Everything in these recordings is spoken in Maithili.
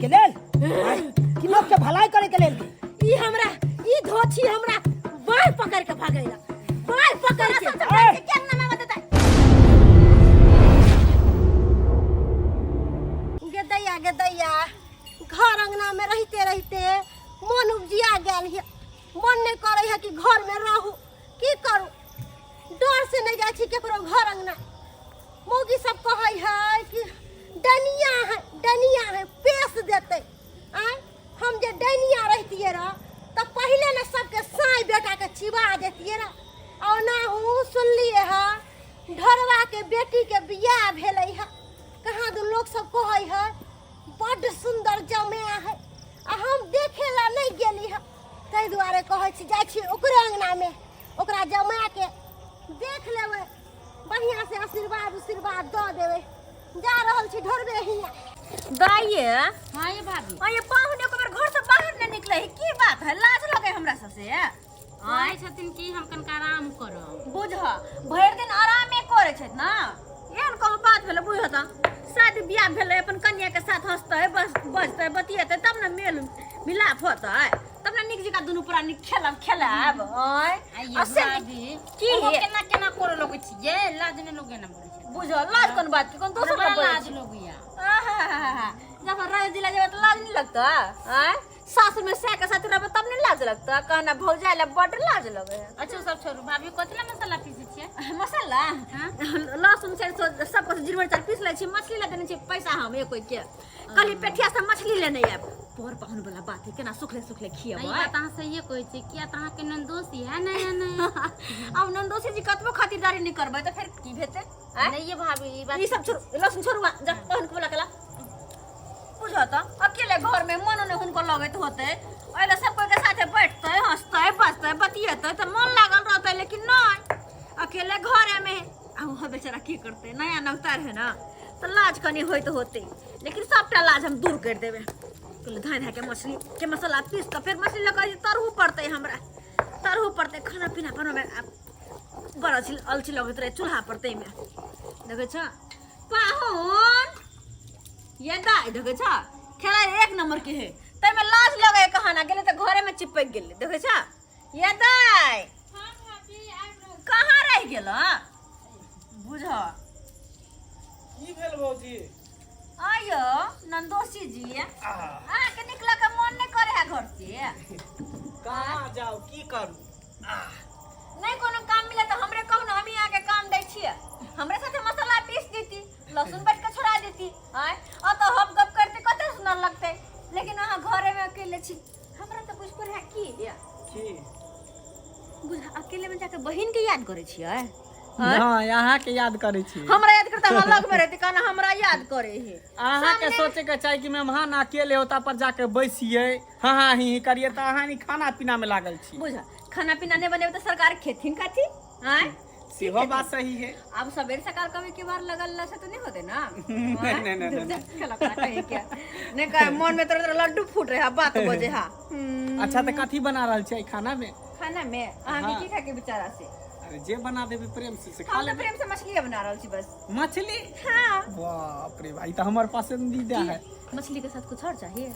के लेल आँय? कि लोग के भलाई करे के लेल ई हमरा ई धोछी हमरा बाह पकड़ के भागैला बाह पकड़ के ए! के अंगना में बतेतै गे दैया गे दैया घर अंगना में रहिते रहिते मन उपजिया गेल है मन नहीं करे है कि घर में रहू की करू डर से नहीं जाइ छी केकरो घर अंगना मौगी सब कहै है कि डनिया है डनिया है पेश देतै आँय हम जे डनिया रहितियै रह तऽ पहिले ने सबके साँइ बेटाके चिबा देतियै रह आ ओनाहु सुनलियै हँ ढोरबाके बेटीके बियाह भेलै हँ कहाँ दू लोक सब कहै है बड्ड सुन्दर जमाय है आ हम देखे ला नहि गेली हँ ताहि दुआरे कहै छी जाइ छी ओकरे अङ्गनामे ओकरा जमाके देख लेबै बढ़िआँ से आशीर्वाद उशीर्वाद दऽ देबै जा रहल छी ढोरबे हियाँ दाइये हाँ ये भाभी ये पाहुन एक बेर घर से बाहर नहीं निकले है की बात है लाज लगे हमरा सबसे कहै छथिन कि हम कनिका आराम करब बुझ भरि दिन आरामे करै छथि ना एहन कहूँ बात भेलै बुझ तऽ शादी बियाह भेलै अपन कन्या के साथ हंसतै बस बजतै बतियेतै तब ने मेल मिलाप होतै तब ने नीक जकाँ दुनू प्राणी खेलब खेलायब आँय आइए आ से भाभी की ओहो केना केना करऽ लगै छियै लाज नहि लगै ना बोलै छै बुझ लाज कोन बात के कोन दोसर बड़ा लग बोलै लाज छै? लगैया आहाहाहा, जब हम राज जिला जेबै तऽ लाज नहीं लगता आँय सासुर में सह के साथ रहबै तब नहीं लाज लगता कहना भौजाई ला बड लाज लगे है अच्छा ओ सब छोड़ू भाभी कथी ला मसाला पीसै छियै मसाला हाँ? लहसुन सरिसो सब कुछ जीर मिरचाइ पीस लै छी मछली ला देने छी पैसा हम एक के कहली पेठिया से मछली लेने आयब पर पाहुन वाला बात है केना सुखले सुखले ई खियेबै बात अहाँ सहिए कहै छियै किया तऽ अहाँके ननदोसी है नया नया अब नंदोसी जी कतबो खातिरदारी नहीं करबै तऽ फेर की भेतै आँय? नहीं ये भाभी ई बात ई सब छोड़ू लहसुन छोड़ू आ, जा पाहुन के बोला के ला बुझो तऽ अकेले घर में मन नहीं हुनको लगैत होते ओहि सब कोई के साथे बैठते हंसते बजते बतियेते तऽ मन लागल रहते लेकिन नहीं अकेले घरे में आ वहाँ बेचारा की करते नया नवतार है ना तऽ लाज कनि होइत होते लेकिन सबटा लाज हम दूर कर देबै कहलियै धाय धाय के मछली के मसाला पीस कऽ फेर मछली लऽ कऽ तरहू पड़तै हमरा तरहू पड़तै खाना पीना बनबै आब बड़ अलसी अलसी लगैत रहै चूल्हा पर ताहिमे देखै छ पाहुन ये दाइ देखै छ खेलाइ एक नंबर के है ताहिमे लाज लगै कहाना गेलै तऽ घरे में चिपकि गेलै देखै छ ये दाइ कहाँ रहि गेल बुझ की भेल भौजी आयो नंदोसी जी अहाँके निकलऽ के मन नहि करे है घर से कहाँ जाउ की करू नहीं कोनो काम मिले तो हमरे कहू ना हम ही आके काम दै छियै हमरे साथे मसाला पीस देती लहसुन बैठ के छोड़ा देती आय और तो हम गप करते कते सुंदर लगते लेकिन अहाँ घरे में अकेले छी हमरा तो बुझ पर है की की बुझ अकेले में जाके बहिन के याद करे छियै नहि अहाँके याद करै छी हमरा याद करता हमरा लग में रहते कहना हमरा याद करे है अहाँके सोचे के चाही कि मेहमान अकेले होता पर जाके बैसियै हाँ हाँ ही ही करियै तऽ अहाँ नी खाना पीना में लागल छी बुझ खाना पीना नहीं बनेबे तो सरकार खेथिन कथी आय सेहो बात सही है अब सवेरे सकाल कभी के बार लगल ला से तो नहीं होते ना नहीं, नहीं, नहीं, नहीं। खेला खा कहीं क्या नहीं कहे मन में तरह तरह लड्डू फूट रहे बात बजे हा अच्छा तऽ कथी बना रहल छियै खाना में खाना में अहाँ के हाँ। की खाए के बेचारा से अरे जे बना देबै प्रेम से से खा हम तो लेबै प्रेम से मछली बना रहल छी बस मछली हाँ बाप रे भाई तऽ हमर पसंदीदा है मछली के साथ कुछ और चाहिए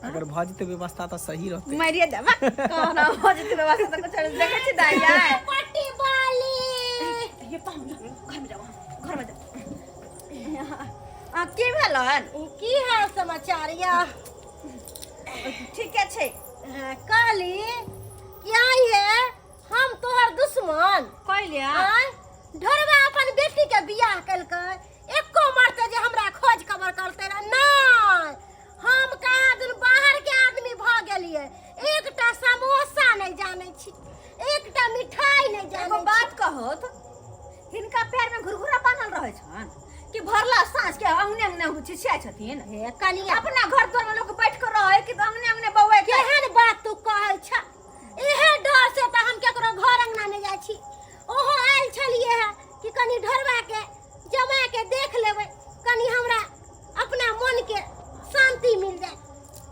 अगर भऽ जेतै व्यवस्था तऽ सही रहतै मारिए देबा कहना हो जेतै व्यवस्था तऽ कुछ और देखै छी दाई आय पट्टी वाली ये पाहुन घर में जाओ घर में जाओ आ की भेलन की हाल समाचार या ठीके छै हाँ, कहली कि आई है हम तोहर दुश्मन कहलियै आय ढोरबा अपन बेटी के बियाह केलकै एको मरते जे हमरा खोज खबर करते रहे नहि हम कहाँ दिन बाहर के आदमी भऽ गेलियै एकटा समोसा नहि जानै छी एकटा मिठाई नहि एगो जानै छी बात कहो तो हिनका पैर में घुरघुरा बान्हल रहै छन कि भरला साँझ के अंगने अंगने छिछियाइ छथिन हे कनिया अपना घर द्वार में लोग बैठ कर रहे कि अंगने अंगने बौआ के केहन बात तू कहै छ इहे डर से तऽ हम केकरो घर अंगना नहि जाइ छी ओहो आयल छलियै हे कि कनि ढोरबा के जमा के देख लेबै कनि हमरा अपना मन के शांति मिल जाए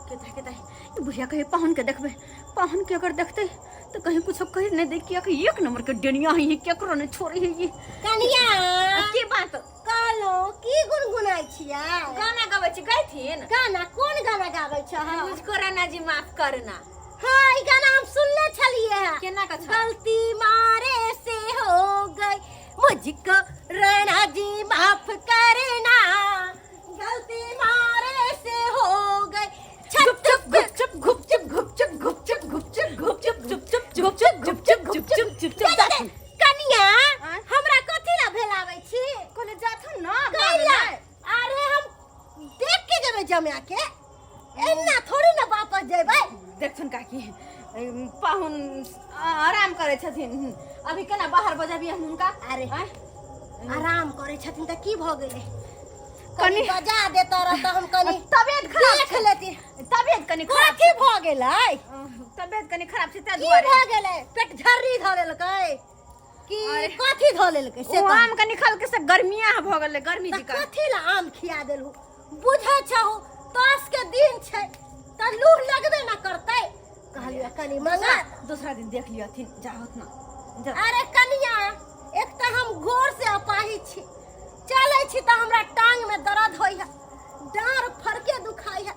केता केता ई बुढ़िया कहे पाहुन के देखबै पाहुन के अगर देखते तो कहीं कुछ कह नहीं दे किया कि एक नंबर के डेनिया है ये केकरो नहीं छोड़े है ये कनिया आ, के बात कहलो की गुनगुनाइ छियै गाना गबै छी गैथिन गाना कोन गाना गाबै छ? मुझको राणा जी माफ करना। हाँ, ई गाना हम सुनले छलिए है। केना का छै? गलती मारे से हो गई, मुझको राणा जी माफ करना, गलती मारे से हो गई। छप छप गुपचुप गुपचुप गुपचुप गुपचुप गुपचुप गुपचुप चुप चुप गुपचुप गुपचुप गुपचुप चुप चुप। कनिया, हमरा कथी ला भेलाबै छी? कोने जाथुन ना। कैला? अरे हम देख के जेबै जमा के, एना थोड़ी ना वापस जेबै। देखथुन काकी, पाहुन आराम करै छथिन, अभी केना बाहर बजाबी हम हुनका? अरे आँय? आराम करै छथिन तऽ की भऽ गेलै? कनि कनि बजा देता रहता, हम कनि तबियत खराब देख लेती। तबियत कनि खराब कथी भऽ गेलै? तबियत कनि खराब छै ताहि की दुआरे। भऽ गेलै? पेट झर्री धऽ लेलकै कि अरे। कथी धऽ लेलकै से ओ कहू। आम कनि खलके से गर्मिया भऽ गेलै, गर्मी तऽ जी का। कथी ला आम खिया देलहु? बुझै छहु, ताश के दिन छै तऽ लूह लगबे ना करतै। कहलियै कनि मंगा। दोसरा दिन देख लियथिन, जाहोत ना जा। अरे कनिया, एक तऽ हम घोर से अपाहिज छी, चलै छी तऽ हमरा टांग में दर्द होइ है, डाँर फड़के दुखाइ है।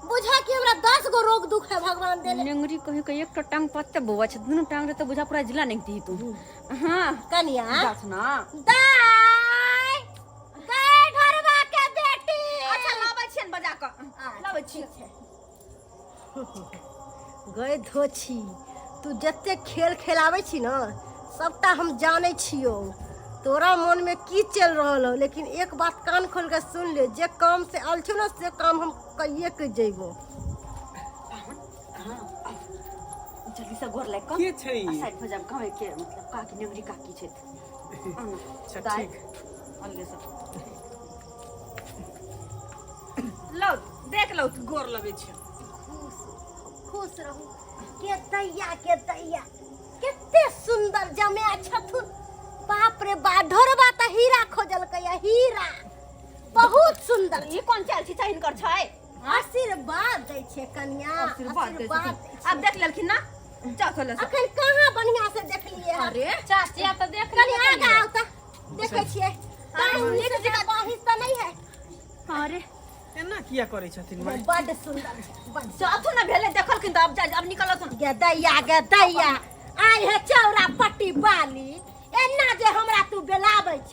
बुझा कि हमरा 10 गो रोग दुख है भगवान देले। नेंगरी कहीं के एकटा टांग पत्ते बौआ छै, दुनू टांग रे तऽ बुझा पूरा जिला नेंगती तू। हाँ। कनिया। जाथ ना। दाय गए घरवा के बेटी। अच्छा, लाबै छियन बजा कऽ, लाबै छी। गए धोछी, तू जते खेल खेलाबै छी ने, सबटा हम जानै छियौ, तोरा मन में की चल रहल हो। लेकिन एक बात कान खोल के सुन ले, जे काम से आयल छौ ने, से काम हम कहिए के जइबो। जल्दी से गोर लागि कऽ के छै? आ साइड भऽ जाब, कहबै के मतलब काकी, नेंगरी काकी छथि। अच्छा। दाइ। ठीक। अलगे से लौ, देख लौ। गोर लगै छै। खुश खुश रहू। के दैया, के दैया, कते सुंदर जमाय छथुन। बाप रे बा, ढोरबा तऽ हीरा खोजलकै या, हीरा बहुत सुंदर। ई कोन चाल छै हिनकर छै? आशीर्वाद दै छै कनिया। आशीर्वाद दै आशीर्वाद छथिन। दै छै। आब देख लेलखिन ना, जाओ चलो सब। अखन कहाँ बढ़िया से देखलिए हन? अरे चाची, आब तऽ देख। कनि आगा आउ तऽ देखै छियै, अरे नीक जकाँ बाहिर तऽ नहि है। अरे एना किया करै छथिन माय? बड सुंदर छै, बड। जाथुन ना, भेलै, देखलखिन तऽ आब जा, आब निकलथुन। गे दैया, गे दैया, आइ हे चौरा पट्टी बाली, एना जे हमरा तू बेलाबै छ,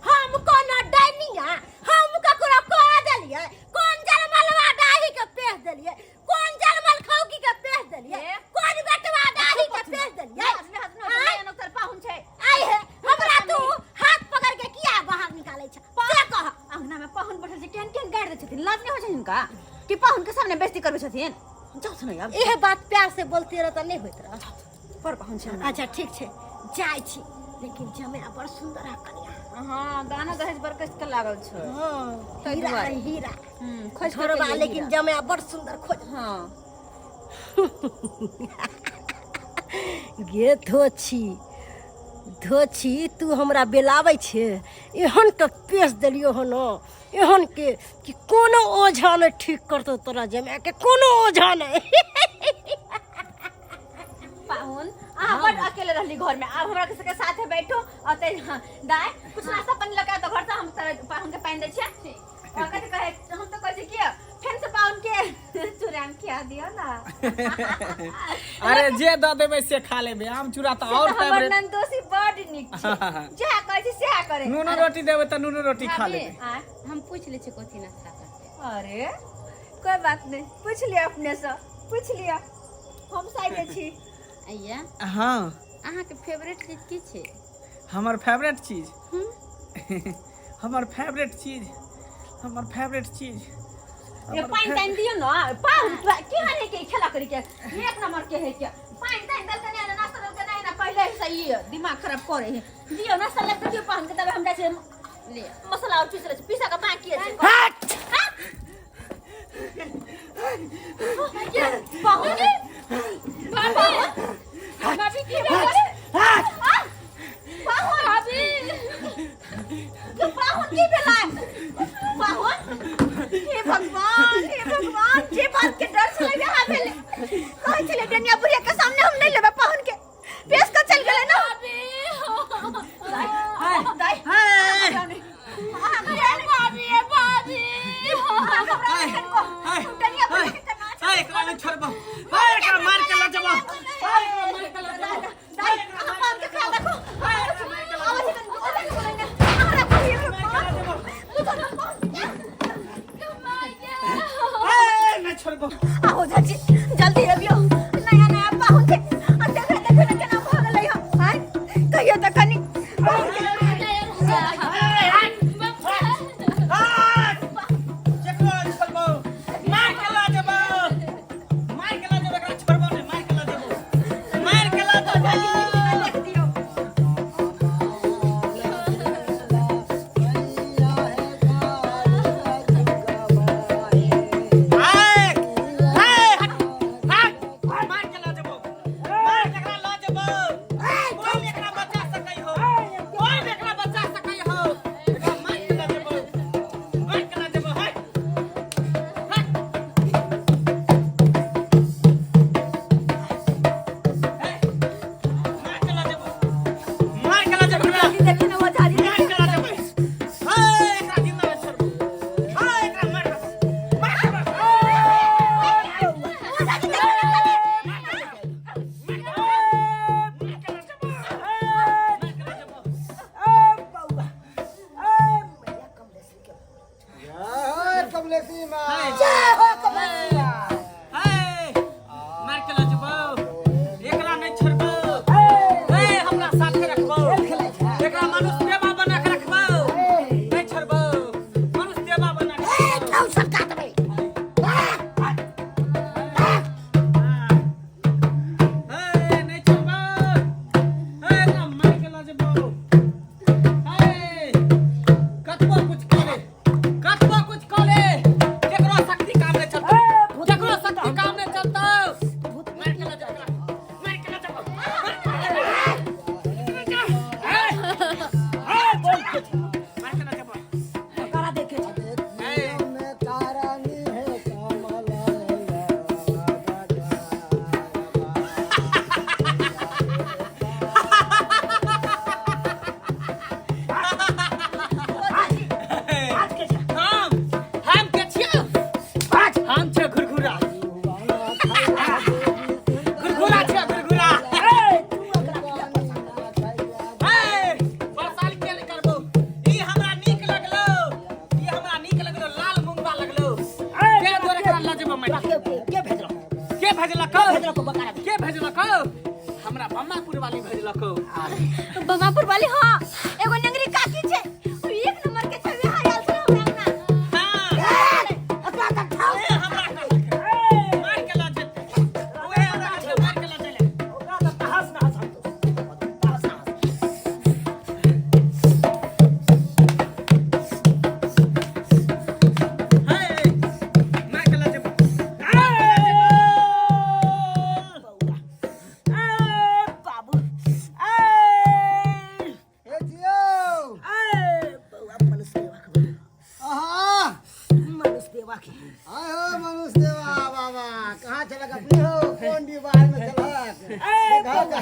हम कोनो डैनिया? हम ककरो कह देलियै? कोन जलमलवा डाही के पेश देलियै? कोन जलमल खौकी के पेश देलियै? ए? कोन बेटवा डाही के पेश देलियै? हँसने हँसने आँय? नौकर पाहुन छै। आइ हे हमरा तू हाथ पकड़ के किया बाहर निकालै छ, से कह। अंगना में पाहुन बैठल छै, केहन केहन गारि दै छथिन। लाज नहि होइ छै हिनका कि पाहुन के सामने बेइज्जती करबै छथिन? जाउ ने आब। इहे बात प्यार से बोलते रह तऽ नहि होइत रह। पर पाहुन छै अंगना। अच्छा ठीक छै, जाइ छी, लेकिन जमाय बड़ सुंदर है कनिया। हाँ, दाना दहेज बड़ कस के लागल छै। हाँ, ताहि हीरा दुआरे। है हीरा। खोज के घरवा लिए लेकिन हीरा। जमाय बड़ सुंदर खोज। हाँ। गे धोछी, धोछी, तू हमरा बेलाबै छे, एहन के पेश देलियो हन, एहन के कि कोनो ओझा नहि ठीक करतौ तोरा जमाय के, कोनो ओझा नहि। पाहुन, अहाँ बड अकेले रहली घर में, आब हमरा सबके साथे बैठो। और ते हाँ, दाय कुछ नाश्ता पानी लगा तो घर से, हम तोरा पाहुन के पानी दै छियै। और कथी कहे, हम तो कहै छी कि फेन से पाहुन के चूड़ाम खिया दियो ना। अरे जे दऽ देबै से खा लेबै, आम चूड़ा तऽ से और तऽ हमर फेवरेट। ननदोसी बड नीक छै, जएह कहै छी सएह करे। नूनो रोटी देबै तऽ नूनो रोटी खा भाभी, लेबै। आँय? हम पूछि लै छियै कथी नाश्ता करतै। अरे कोई बात नहीं, पूछ लिया, अपने से पूछ लिया, हम साइडे छी। अइया। हाँ। अहाँके फेवरेट चीज की छै? हमर फेवरेट चीज, हमर फेवरेट चीज, हमर फेवरेट चीज। ये पानि तानि दियौ न पाहुन, केहन है के खेला करी के एक नंबर के है के पानि तानि देलकै नहि ने, नाश्ता देलकै नहि ने, पहिले से ई दिमाग खराब करे है। दियौ नाश्ता लग दियौ पाहुन के, तब हम जाइ छियै ले। मसाला और पीस लै छी, पीसा के बाकी छै। हट! पाहुन, भाभी, भाभी, की भेल? हट! पाहुन, भाभी। के पाहुन, की भेलै पाहुन? हे भगवान, हे भगवान, जे बात के डर छलै वएह भेलै। कहै छलै डनिया बुढ़िया के सामने हम नहि लेबै पाहुन के, पेश के चल गेलै ना। दाइ, दाइ, भाभी, भाभी। डनिया बुढ़िया। तोरा के के भेजलक? के भेजलक? भेजलक बकारा? के भेजलक? हमरा बम्मापुर वाली भेजलक। बमापुर वाली? हाँ, एगो नंगरी काकी छै, उ एक नंबर के छै, वएह आयल छै हमरा अंगना। हाँ। ओकरा तऽ ठाउ। ए, हमरा कहलक, मार के लऽ जेतै। ओहे हमरा कहलक, मार के लऽ चले। ओकरा तऽ तहस नहस हम तो तहस नहस। हे, मार के लऽ जेबै। बौआ, ए बाबू, ए। ए जियो। ए बौआ, मनुष्य देवा के बौआ। आहा। मनुष्य देवा के। आय हो मनुष्य देवा बाबा, कहाँ चलक अपने हो? कौन दीवार में चलक? ए देखा। बौआ,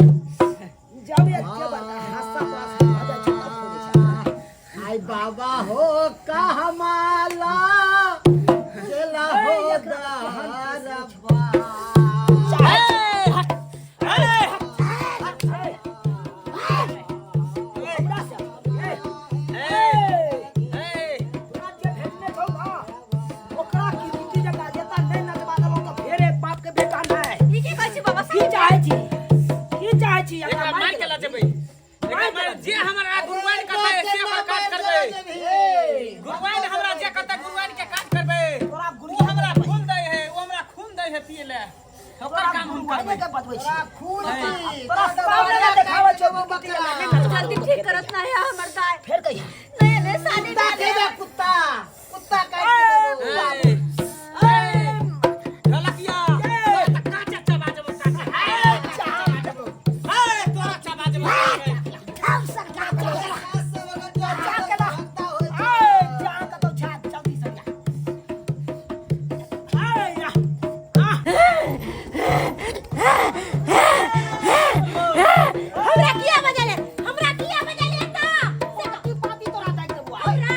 जब एक के बड़का हादसा पास भऽ जाइ छै तब खोलै छै। आय बाबा हो कहमाला चला हो दरबा। ए, हट। ए, हट। हमरा से ए, ए, ए, तोरा जे भेजने छौ ना, ओकरा की रीति जकाँ जेता नहि नचबा देलहुँ तऽ फेर एक बाप के बेटा नहि। ई की कहै छी बाबा? की चाहै छी? की चाहै छी? एकरा मार के लऽ जेबै। एकरा मार, जे हमरा गुरुआइन कहतै से ओकर काज करबै। गुरुआइन हमरा जे कहतै, गुरुआइन के काज करबै। तोरा ओ हमरा खून दै है, ओ हमरा खून दै है पिए ले, ओकर काम हम करबै। के बतबै छी। तोरा खून की तोरा सामने नहि देखाबै छौ गुरुआइन नहि नचबा। जल्दी ठीक करत ना है हमर दाय। फेर कहिया। नया नया शादी कुत्ता भेल के है। बे, कुत्ता कुत्ता काट के देबो। ए, ए, ढोलकिया, तोरा तऽ काचा चबा जेबौ, काचा। ए, चबा जेबौ। ए, तोरा चबा जेबौ। ए, जा कतौ छा, जल्दी से जा। ए, या। हमरा किया बजले? हमरा किया बजले? त की पाती तोरा दै देबौ। हमरा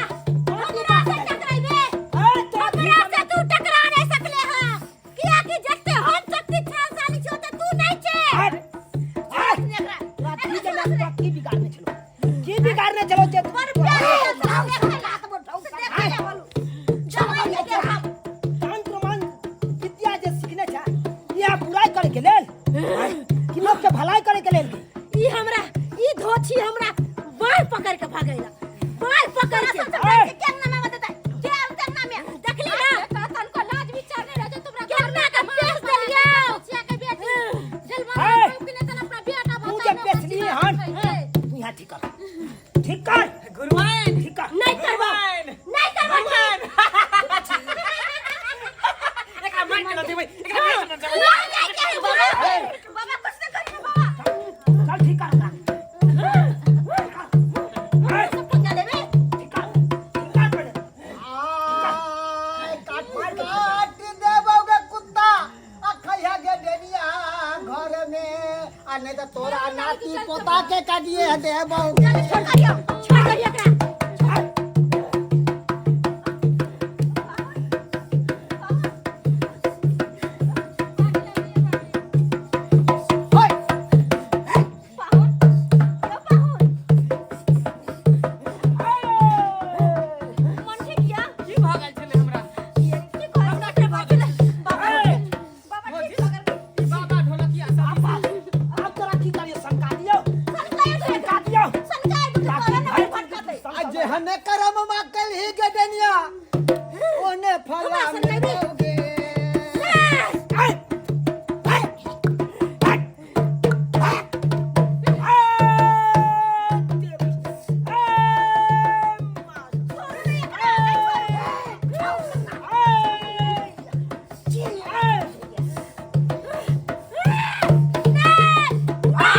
हमरा से टकराइबे? ए, तोरा हमरा से तू टकरा नहीं सकले हां, किया कि जत्ते हम शक्तिशाली छो त तू नहीं छे। हट। हट। तोरा की जाने तोरा की बिगाड़ने छलो? की बिगाड़ने छलो जे बड़ प्यार से देखा ले, बोलू जमाई के देखा। तंत्र मंत्र विद्या जे सीखने छै, इएह बुराइ करे के लेल कि लोक के भलाई करे के लेल? ई हमरा ई धोछी हमरा बाल पकड़ के भागैला, बाल पकड़ के। ए! केना में बतेतै के केना में देखली ना? तनको लाज विचार नहीं रहे तुमरा। केना के पेश देलियौ। बचिया के बेटी जलवा ए! के नहीं तन अपना बेटा तू जे बेचली हन, तू यहाँ ठीक कर, ठीक कर। गुरुआइन। ठीक कर। नहीं करबो। गुरुआइन। नहीं करबो। गुरुआइन, एकरा मार के लऽ जेबै, एकरा मार के लऽ जेबै। नहीं जाय के है बाबा, बाबा कुछ न करियो बाबा। चल, ठीक कर ओकरा। ए, सब पंगा लेबे। ठीक कर, ठीक कर पहिले। आय, काट काट देबौ गे कुत्ता, आ खैहा गे डेनिया घर में, आ नहीं तो तोरा नाती पोता के काटिए देबौ। चल, छोड़ करियो, छोड़ करियो एकरा। होय। पाहुन, यौ पाहुन, मन ठीक या? की भऽ गेल छलै हमरा? की कहै डॉक्टर बाबा? बाबा, बाबा ठीक भऽ गेल। ई बाबा ढोलकिया सब। आब तोरा की करियो? शंका दियौ? सनकाय दे। शंका दियौ? सनकाय दे, तोरा ने फटकतै। आ जेहने करम मा कलही गे डेनिया, ओने फला हमरा सनकाइबे। मिलबौ गे। ए, ए, ए, ए, ए, देवी, ए, माँ। छोड़ू ने एकरा, नहीं छोड़ू। बौआ गे, बौआ।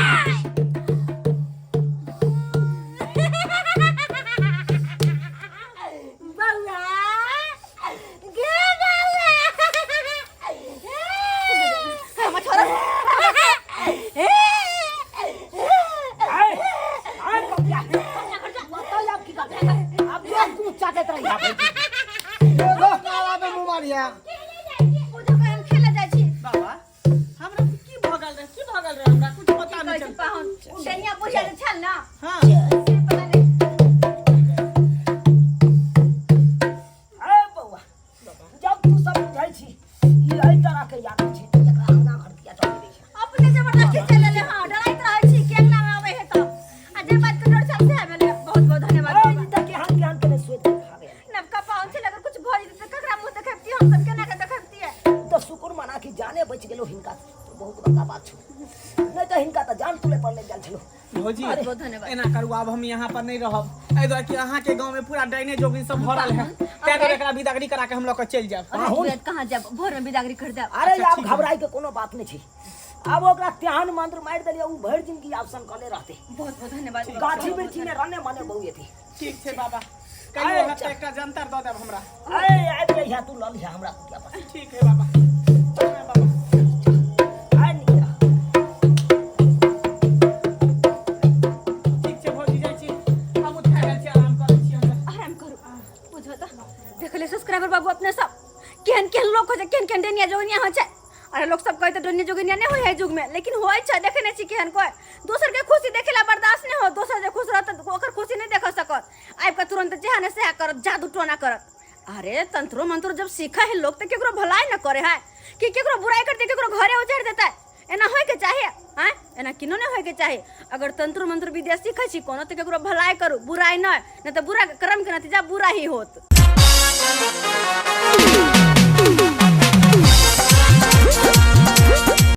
हम छोड़ो। एगो नाला में मुँह मारिया। ओ जो हम खेले जाइ छी। बाबा, हमरा से की भऽ गेल रहे? की भऽ गेल रहे? हमरा कुछ पता की नहीं कहै छी चल। पाहुन, उ डनिया बुढ़िया जे छल ना, हाँ। से पता नहीं। जब तू सब बुझै छी, ई हम सब केना के देखतियै तऽ शुक्र मना कि जाने बचि गेलो हिनका तऽ बहुत बड़का बात छौ नहि तऽ हिनका तऽ जान तुले पर लागि गेल छलो भौजी बहुत धन्यवाद। एना करू आब हम यहाँ पर नहीं रहब एहि दुआरे कि अहाँ के गांव में पूरा डाइने जोगिन सब भरल है ताहि दुआरे एकरा बिदागरी करा के हम लऽ के चलि जायब अरे तुरंत कहाँ जाब भोर में बिदागरी कर देब अरे अच्छा, आब ठीक है। घबराई के कोनो बात नहीं छै आब ओकरा तेहन मंत्र मारि देलियै ओ भरि जिंदगी आब सनकले रहतै बहुत बहुत धन्यवाद गाछी वृक्षी में रने मने बौएतै ठीक छै बाबा कहियो होत तऽ एकटा जंतर दऽ देब हमरा अरे आबि जइहा तू लऽ लिहा हमरा कुटिया पर ठीक है बाबा चल बाबा आइ निकला ठीक छै भौजी जाइ छी हम उठा गेल छी आराम करै छी हमरा आराम करू बुझो तऽ देखले सब्सक्राइबर बाबू अपने सब केहन केहन लोग होइ छै केहन केहन डनिया जोगिनिया होइ छै अरे लोग सब कहै तऽ डनिया जोगिनिया नहि होइ है युग में लेकिन होइ छै देखे नहि छी केहन कोइ दोसर के खुशी देखे ला बर्दाश्त नहि हो दोसर जे खुश रहत तऽ ओकर खुशी नहि देख सकत आबि कऽ तुरंत जेहा ने सेहा करत जादू टोना करत अरे तंत्रो मंत्रो जब सीखा है लोग तो केकरो भलाई न करे है कि केकरो बुराई करते केकरो घरे उजाड़ देता है एना होय के चाही आँय एना किनो नहीं होय के चाही अगर तंत्र मंत्र विद्या सीखै छी कोनो तऽ केकरो भलाई करू बुराई नहि नहि तऽ बुरा कर्म के नतीजा बुरा ही होत।